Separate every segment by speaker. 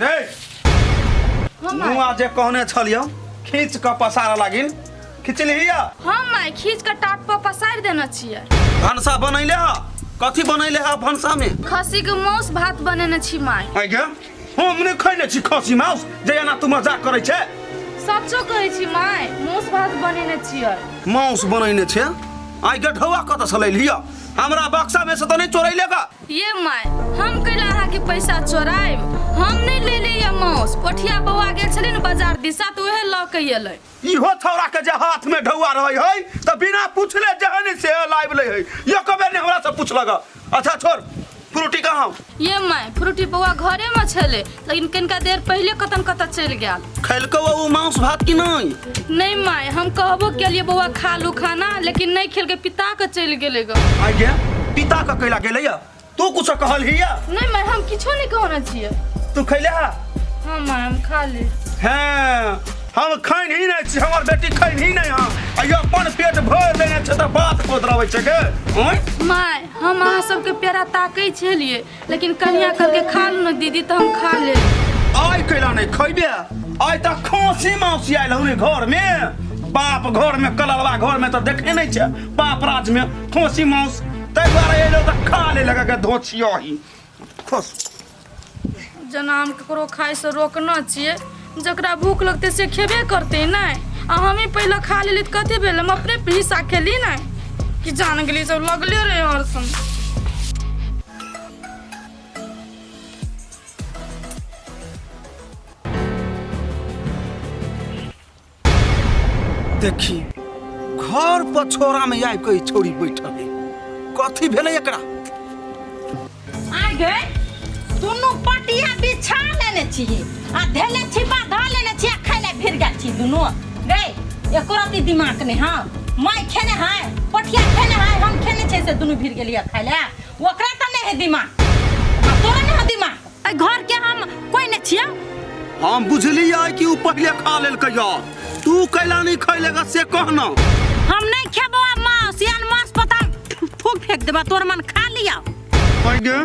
Speaker 1: रे नुआ जे कहने छलियौ खींच कऽ पसारऽ लागिन खिचलिही या
Speaker 2: हम माय खींच के टाट पर पसारि देने छियै।
Speaker 1: भनसा बनैले ह? कथी बनैले ह भनसा में?
Speaker 2: खस्सी के मांस भात बनेने छी माय।
Speaker 1: आइ गे, हम नहि खैने छी खस्सी मांस, जे एना तू मजाक करै छै।
Speaker 2: सचो कहै छी माय, मांस भात बनेने छियै।
Speaker 1: मांस बनैने छै? आइ गे, ढौआ कतऽ से लैलिही? हमरा बक्सा में से तऽ नहि चोरैले गा?
Speaker 2: ये माय, हम कैला अहाँके पैसा चोरायब? हम नहि लेले ये मांस, पोठिया बौआ गेल छलै ने बाजार दिशा तऽ उहे लऽ के एलै।
Speaker 1: इहो छौड़ा के जे हाथ में ढौआ रहै है तऽ बिना पूछले जेहन से लाइब लै है, एक बेर नहि हमरा से पूछलक। अच्छा छोड़, फ्रूटी कहाँ?
Speaker 2: ये my, Frooti बौआ घरे में छलै, लेकिन कनिका देर पहिले कतन कतऽ चलि गेल।
Speaker 1: खेलकौ ओ मांस भात कि नहि?
Speaker 2: नहीं my, हम कहबो केलिए बौआ खा लू खाना, लेकिन नहीं खेलके, पिता के चलि गेलै ग।
Speaker 1: आइ गे, पिता के कैला गेलै या? तू कुछ कहलही या?
Speaker 2: नहीं my, हम किछो नहीं कहने छियै।
Speaker 1: तू खैले हा?
Speaker 2: हाँ my, हम खा ले।
Speaker 1: हैं, हम खैन ही नहीं छी, हमर बेटी खैन ही नहीं। हाँ, आ अपन पेट भरि लेने छै तऽ बात कोदरबै छै गे? आँय?
Speaker 2: My, हम अहाँ सबके प्यारा ताकै छलियै, लेकिन कनिया कहलकै खा लू ने दीदी, तऽ हम खा ले।
Speaker 1: आइ कैला नहीं खैबे? आइ तऽ खांसी माउसी आयल हूँ घर में, बाप घर में, कलरवा घर में तऽ देखे नहीं छै, बाप राज में खांसी माउस, ताहि दुआरे एलो तऽ खा ले लगा के धोछियो ही खुश।
Speaker 2: जेना हम ककरो खाइसँ रोकना छियै, जकरा भूख लगतै से खेबे करतै नहि, आ हमही पहिले खा लेली तऽ कथी भेल? हम अपने हिस्सा खेली नहि कि जान गेली, सब लगले रहे हर समय।
Speaker 1: देखी, घर पर छोरा में आबि के ई छौड़ी बैठल है, कथी भेलै एकरा?
Speaker 3: आ गे, दुनू पटिया बिछा लेने छी आ धेले छिपा धऽ लेने छी आ खाय ले भिर गेल छी दुनू। गे, एको रत्ती दिमाग नहि। हाँ, माय खेने है, पटिया खेने है, हम खेने छै से दुनू भिर गेलियै खाय ले। ओकरा तऽ नहि है दिमाग आ तोरा नहि है दिमाग। एहि घर के हम कोई नहि छियै।
Speaker 1: हम बुझलियै कि उ पहिले खा लेलकै या, तू कैला नहीं खैलेगा से कहना।
Speaker 3: हम नहीं खेबो आ मांस, यान मांस पता थूक फेंक देबा, तोर मन खा लिया।
Speaker 1: आइ गे,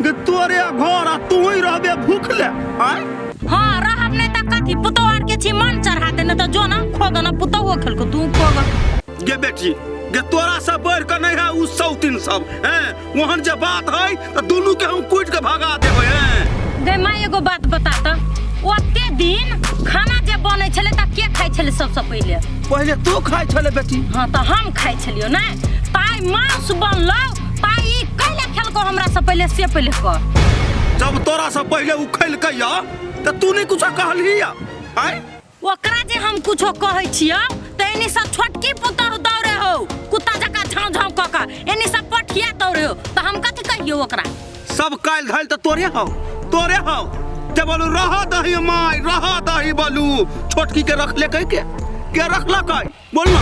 Speaker 1: गे तोरे घर आ तू ही रहबे भूखले? आय?
Speaker 3: हाँ, रहब नहीं त कथी? पुतोह आर के छी मन चढ़ा देने त जो ना खोग ना, पुतोहो खेलको तू खोग।
Speaker 1: गे बेटी गे, तोरा से बढ़ के नहीं है उ सौतीन सब हैं, ओहन जे बात है त दुनू के हम कूट के भगा देबै हैं।
Speaker 3: गे माय, एगो बात बता त, ओते दिन खाना जे बनै छलै त के खाइ छलै सबसँ पहिले?
Speaker 1: पहिले तू खाइ छलै बेटी।
Speaker 3: हाँ, त हम खाइ छलियो ने, ताइ मांस बनलौ ताइ ई कैला खेलको हमरा से पहिले, से पहिले कह।
Speaker 1: जब तोरा से पहिले उ खेलकै या त तू नहीं कुछ कहलही या? आँय?
Speaker 3: ओकरा जे हम कुछो कहै छियौ त एनी से छोटकी पुतहु दौड़े हो कुत्ता जकाँ झाँव झाँव कऽ कऽ, एनी से पठिया दौड़े हो, त हम कथी कहियौ ओकरा?
Speaker 1: सब काल्हि धैल तऽ तोरे हौ, तोरे हौ जे बोलू रह दही माय, रह दही बोलू, छोटकी के रखले कह के रखलकै बोल ना।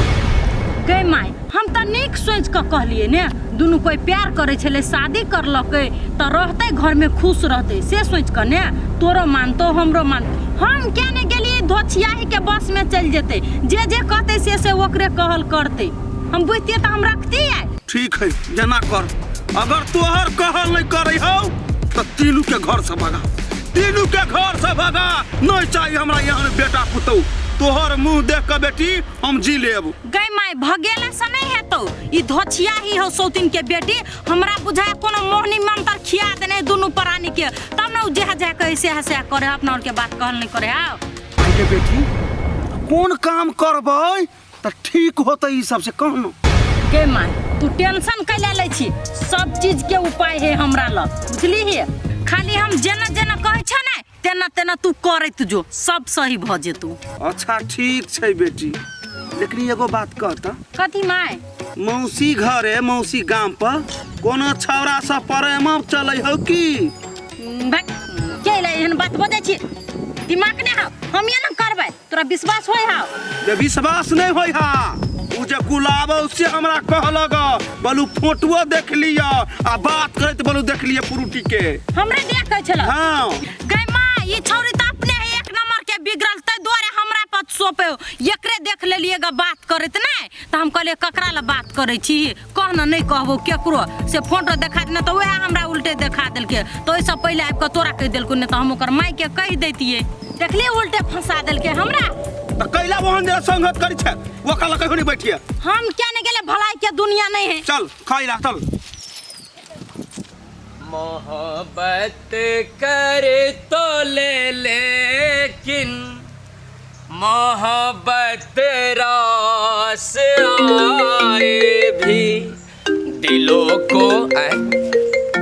Speaker 3: गे माय, हम तऽ नीक सोचि कऽ कहलियै ने, दुनू कोइ प्यार करै छलै, शादी करलकै तऽ रहतै घरमे, खुश रहतै, से सोचि कऽ ने, तोरो मानतौ हमरो मानतौ। हम किया नहि गेलियै धोछियाही के बसमे चलि जेतै, जे जे कहतै से से ओकरे कहल करतै। हम बुझतियै तऽ हम रखतियै।
Speaker 1: ठीक है, जेना कर, अगर तोहर कहल नहीं करे हौ तऽ तीनू के घर से भगा, तीनू के घर से भगा, नहीं चाहिए हमरा यहाँ बेटा पुतहु। तोहर मुंह देख के बेटी हम जी लेब।
Speaker 3: गै माय, भगेला से नहीं हेतौ, ई धोछियाही हौ सौतिन के बेटी, हमरा बुझाय कोनो मोहनी मंत्र खिया देने दुनू प्राणी के, तब ने उ जेहा जेहा कहै सेहा सेहा करे, अपना और के बात कहल नहीं करे। आओ
Speaker 1: आइ गे बेटी, कोन काम करबै तऽ ठीक होतै ई सबसे कहनो?
Speaker 3: गे माय, तू टेंशन कैला लै छी? सब चीज के उपाय है हमरा लग, बुझली? हे, खाली हम जेना जेना कहै छ ने तेना तेना तू करैत जो, सब सही भऽ जेतौ।
Speaker 1: अच्छा ठीक छै बेटी, लेकिन एगो बात कह तऽ।
Speaker 3: कथी माय?
Speaker 1: मौसी घरे, मौसी गाम पर कोनो छौड़ा सब प्रेम चलै हौ की?
Speaker 3: भक, के लै एहन बात बजै छी? दिमाग नहि हौ? हम ये ना करबै, तोरा विश्वास होय हौ?
Speaker 1: जे विश्वास नहीं होय हा, उ जे गुलाब से हमरा कहलक, बोलू फोटो देख लिय आ बात करैत बोलू देख लिय फ्रूटी के।
Speaker 3: हमरे देख कहै छल?
Speaker 1: हाँ।
Speaker 3: गै माँ, ई छौरी त अपने है एक नंबर के बिगड़ल, तै दुआरे हमरा शपथ सौंपे हो। एकरे देख लेलिए ग बात करैत नहि तऽ हम कहलिए ककरा लए बात करै छी कह ने नहि कहबो केकरो से फोन पर देखा देने तऽ वएह हमरा उल्टे देखा देलकै तऽ ओहिसँ पहिले आबि कऽ तोरा कहि देलकौ नहि तऽ हम ओकर मायके कहि दैतियै देखलियै उल्टे फंसा देलकै हमरा।
Speaker 1: तऽ कैला ओहन जे संगत करै छै ओकरा लग कहियो नहि बैठिए।
Speaker 3: हम क्या नहीं गेले भलाई के दुनिया नहीं है।
Speaker 1: चल खाइ ला चल।
Speaker 4: मोहब्बत करे तो ले लेकिन मोहब्बत रास आए भी दिलों को आए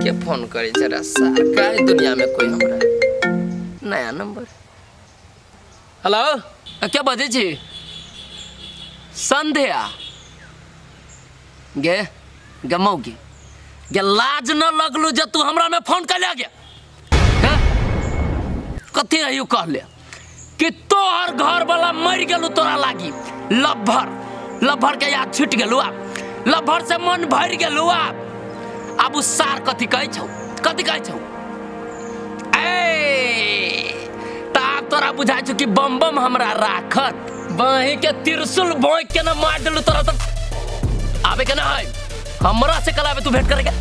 Speaker 4: के फोन करे जरा सार का दुनिया में कोई हमरा नया नंबर। हेलो क्या बजे छी संध्या गे गे मौगी गे लाज न लगलू जे तू हमरा में फोन कर गे कथी रहियो कहले कि तोहर घर वाला मर गेलू तोरा लागी लभर लभर के याद छूट गेलू आब लभर से मन भर गेलू आब आब उ सार कथी कहै छौ कथी कहै छौ ए त आब तोरा बुझाइ छौ कि बम बम हमरा राखत बाही के त्रिशूल भोंक के न मार देलू तोरा त आबे के ना है हमरा से कल आबे तू भेंट करेगा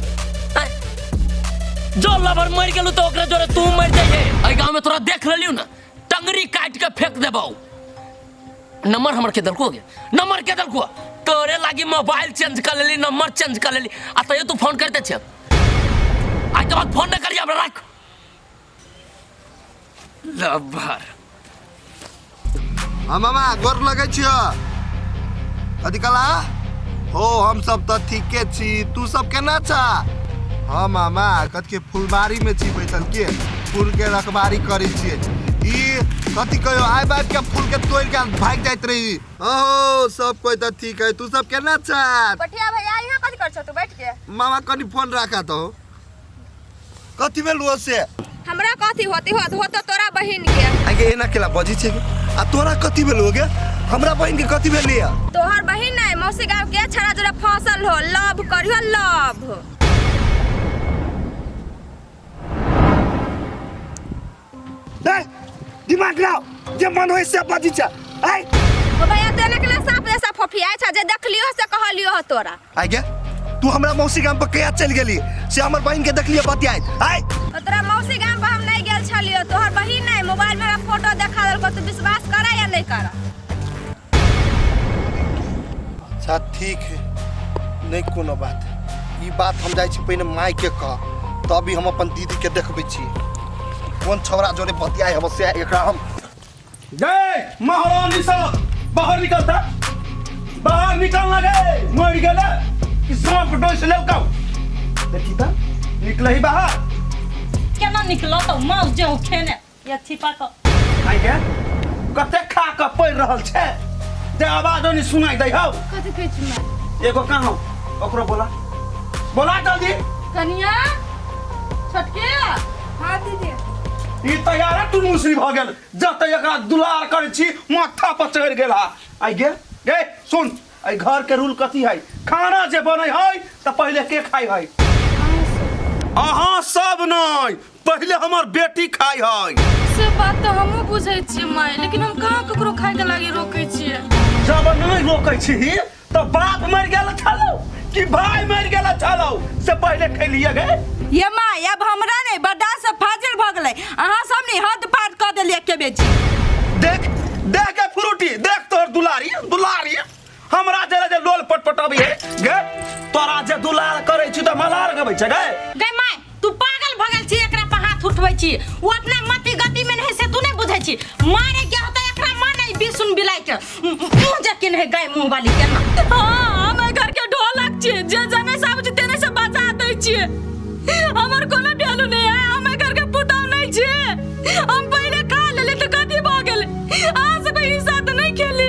Speaker 4: जो लभर मर गेलू तो ओकरे जोरे तू मर जाइए। एहि गांव में तोरा देख लेलियो ना टंगरी काट के फेंक देबौ। नंबर हमर के देलको गे नंबर के देलको तोरे लागी मोबाइल चेंज कर लेली नंबर चेंज कर लेली आ तैयो तू फोन करते छे आइ के बाद फोन न करिए हमरा राख लभर।
Speaker 5: हाँ मामा गोर लगै छियो कथी कहला हो हम सब तऽ ठीके छी तू सब केना छा। हाँ मामा कथी के फुलबाड़ी में छी बैठल के फूल के रखबारी करै छियै ई कथी कहियो आबि आबि के फूल के तोड़ि के भागि जाइत रही। हो सब कोई तऽ ठीक है तू सब केना छा।
Speaker 6: पटिया भैया यहाँ कथी कर छौ तू बैठ के।
Speaker 5: मामा कनी फोन राखा तो कथी भेल हो से।
Speaker 6: हमरा कथी होती होत होत तोरा बहिन के।
Speaker 5: आगे एना केला बजै छै आ तोरा कथी भेल हो गे हमरा बहिन के कथी भेल या।
Speaker 6: तोहर बहिन नहीं मौसी गांव के छड़ा जोड़ा फसल हो लव करियो लव।
Speaker 1: दे दिमाग लाओ जे मन होय से बजै छै आइ।
Speaker 6: ओ भैया तेने के साफ जैसा फोफियाइ छ जे देखलियो से कहलियो हो तोरा।
Speaker 5: आइ गे तू हमरा मौसी गाम पर कहिया चलि गेली से हमर बहिन के देखलियो बतियाइत आइ।
Speaker 6: तोरा मौसी गाम पर हम नहीं गेल छलियो तोहर बहिन नहीं मोबाइल में हमरा फोटो देखा देलको तू विश्वास करा या नहीं करा।
Speaker 5: अच्छा ठीक है नहीं कोनो बात ई बात हम जाइ छी पहिने माय के कह तभी हम अपन दीदी के देखबै छी कोन छौड़ा जोरे बतियाइ हम से एकरा हम।
Speaker 1: जय महारानी सब बाहर निकलता बाहर निकलना गे मर गेले कि सांप डोस लेलकौ देखी त निकलही बाहर।
Speaker 3: केना निकलो तो माउस जे हो खेने या छिपा क
Speaker 1: आइ गे कते खा के पड़ि रहल छै जे आवाज नहीं सुनाई दै हौ।
Speaker 2: कथी कहै छी माय।
Speaker 1: एगो कहाँ ओकरो बोला बोला जल्दी।
Speaker 2: कनिया छोटके।
Speaker 6: हाँ दीदी।
Speaker 1: ई तैयार तू मुसरी भ गेल जते एकरा दुलार करै छी माथा पर चढ़ि गेल हा। आइ गे गे सुन एहि घर के रूल कथी है खाना जे बनै है तऽ पहिले के खाइ है। अहाँ सब नहीं पहिले हमर बेटी खाइ है।
Speaker 2: से बात तऽ हमहूँ बुझै छियै माय लेकिन हम कहाँ ककरो खाय के लागी रोकै छियै।
Speaker 1: जब नहीं रोकै छी तऽ बाप मरि गेल छलौ कि भाई मरि गेल छलौ से पहिले खैलिए गे।
Speaker 7: ये माय अब हमरा नहीं बर्दाश्त से फाजिल भ गेलै अहाँ सब नहीं हद पार कऽ देलियै के बेची।
Speaker 1: देख देख के फ्रूटी देख तोहर दुलारी दुलारी हमरा जरा जे लोल पटपटबी है गे तोरा जे दुलार करै छी तऽ मलार गबै छै गे।
Speaker 3: गे माय तू पागल भ गेल छी एकरा पर हाथ उठबै छी ओ अपना मति गति में नहीं से तू नहीं बुझै छी मारे के होता एकरा माने बिसुन बिलाई के मुंह जे के नहीं गाय मुंह वाली के ना।
Speaker 2: हाँ हम घर के ढोलक छियै जे जाने सब छै तेने से बजा दै छियै हमर कोनो वैल्यू नहीं है हम घर के पुतहु नहीं छियै हम पहिले खा लेली तऽ कथी भऽ गेलै अहाँ सब हिस्सा तऽ नहीं खेली।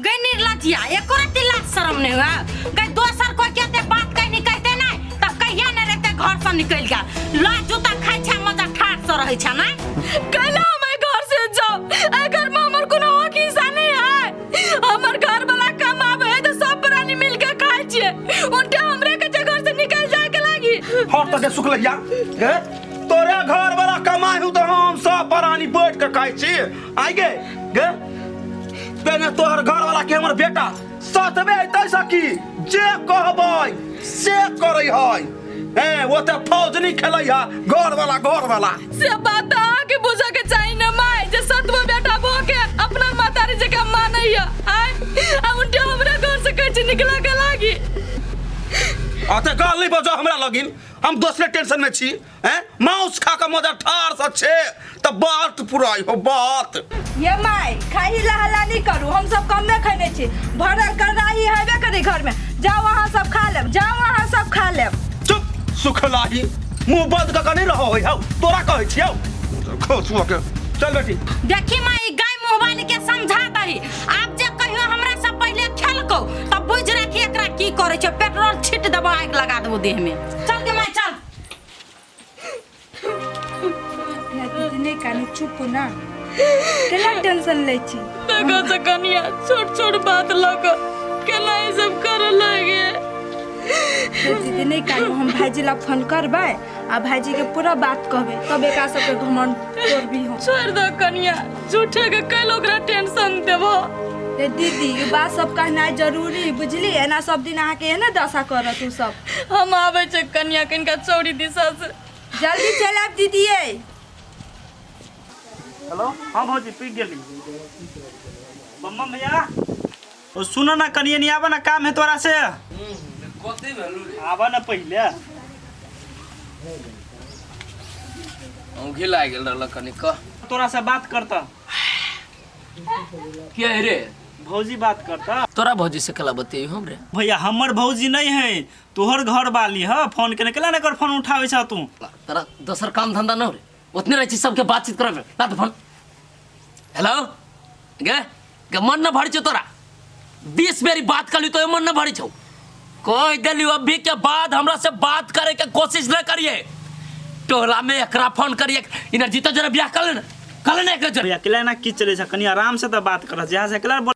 Speaker 3: गई निर्लज्जिया एको रत्ती लाज शरम नहीं हुआ गई दोसर कोई कहते बात कहीं नहीं कहते नहीं तब कहिया नहीं रहते घर से निकल गया लाज जूता खाइ छै मजा ठाठ से रहै छै ना।
Speaker 2: कैला हम घर से जाओ एहि घर में हमर कोनो हक हिस्सा नहीं है हमर घर वाला कमाबै है तऽ सब प्राणी मिल के खाइ छियै उनके हमरे के जे घर से निकल जाए के लागी।
Speaker 1: हट तक सुखलैया गे तोरे घर वाला कमाई हूँ तऽ हम सब प्राणी बैठ के खाइ छी। आइ गे गे पहिने तोहर घर वाला के हमर बेटा सतबे अयतै सखी, जे कहबै से करै है। ए वो तऽ फौज नहीं खेलै है घर वाला, घर वाला।
Speaker 2: से बात तऽ अहाँके बुझऽ के चाही ने माय, जे सतबो बेटा भऽ के अपना मातारी जकाँ मानैया। आय आ उनटे हमरा घर से कहै छी निकलऽ के लागी।
Speaker 1: अते गाल नहीं बजो हमरा लगिन, हम दोसरे टेंशन में छी। हैं मांस खा के मजा ठार से छे त बात पुराई हो बात।
Speaker 7: ये माय खाही ला हल्ला नहीं करू, हम सब कमे खैने छी, भरल कड़ाही हेबे करी घर में। जाओ अहाँ सब खा लेब, जाओ अहाँ सब खा लेब।
Speaker 1: चुप सुखलाही, मुंह बंद क के नहीं रहो होय हौ, तोरा कहै छियौ खोसुआ के। चल बेटी।
Speaker 3: देखी माई गाय मुहवाली के समझा दही, आब जे कहियो हमरा से पहले खेलको तब बुझ राखी एकरा की करे छै, पेट्रोल छिट देबो, आगि लगा देबो देह में। चल के माई चल।
Speaker 7: दीदी कानी चुप ना, केना टेंशन लै छी?
Speaker 2: देखो से कनिया छोट छोट बात लऽ कऽ केना ई सब करऽ लागे।
Speaker 7: दीदी नहीं कानू, हम भाईजी लग फोन करबै आ भाईजी के पूरा बात कहबै, तब एकरा सबके घमंड तोड़बी हम।
Speaker 2: छोड़ दो कनिया, झूठे के कैल ओकरा टेंशन देबो।
Speaker 7: ए दीदी ई बात सब कहनाइ जरूरी बुझली, एना सब दिन अहाँके एहने दशा करत उ सब।
Speaker 2: हम आबै छै कनिया कनिका चौरी दिशा से।
Speaker 7: जल्दी चलि आब दीदी।
Speaker 8: हेलो हाँ भौजी पी गेली। बम्बम भैया ओ सुनो ना कनिए नहीं आवा ना, काम है तोरा से।
Speaker 4: कथी भेलू रे?
Speaker 8: आवा ना पहले।
Speaker 4: औंघी लागि गेल रहल कनी कह।
Speaker 8: तोरा से बात करता।
Speaker 4: के है रे?
Speaker 8: भौजी बात करता।
Speaker 4: तोरा भौजी से कला बतियाई हम रे?
Speaker 8: भैया हमर भौजी नहीं है, तोहर घर वाली है। फोन केने केला ना कर फोन उठावे छा तू।
Speaker 4: तोरा दोसर काम धंधा न रे, उतने रहै छी सबके बातचीत करबे ना तो फोन। हेलो गे गे मन न भरी छौ तोरा, 20 बेरी बात करली तो मन न भरी छौ। कह देली अभी के बाद हमरा से बात करे के कोशिश न करिए। टोला में एकरा फोन करिए, इनर जीता जरा ब्याह कर लेना, कर लेना एकरा जरा।
Speaker 8: भैया अकेला ना की चले छा, कनी आराम से तो बात कर, जहाँ से अकेला बोल।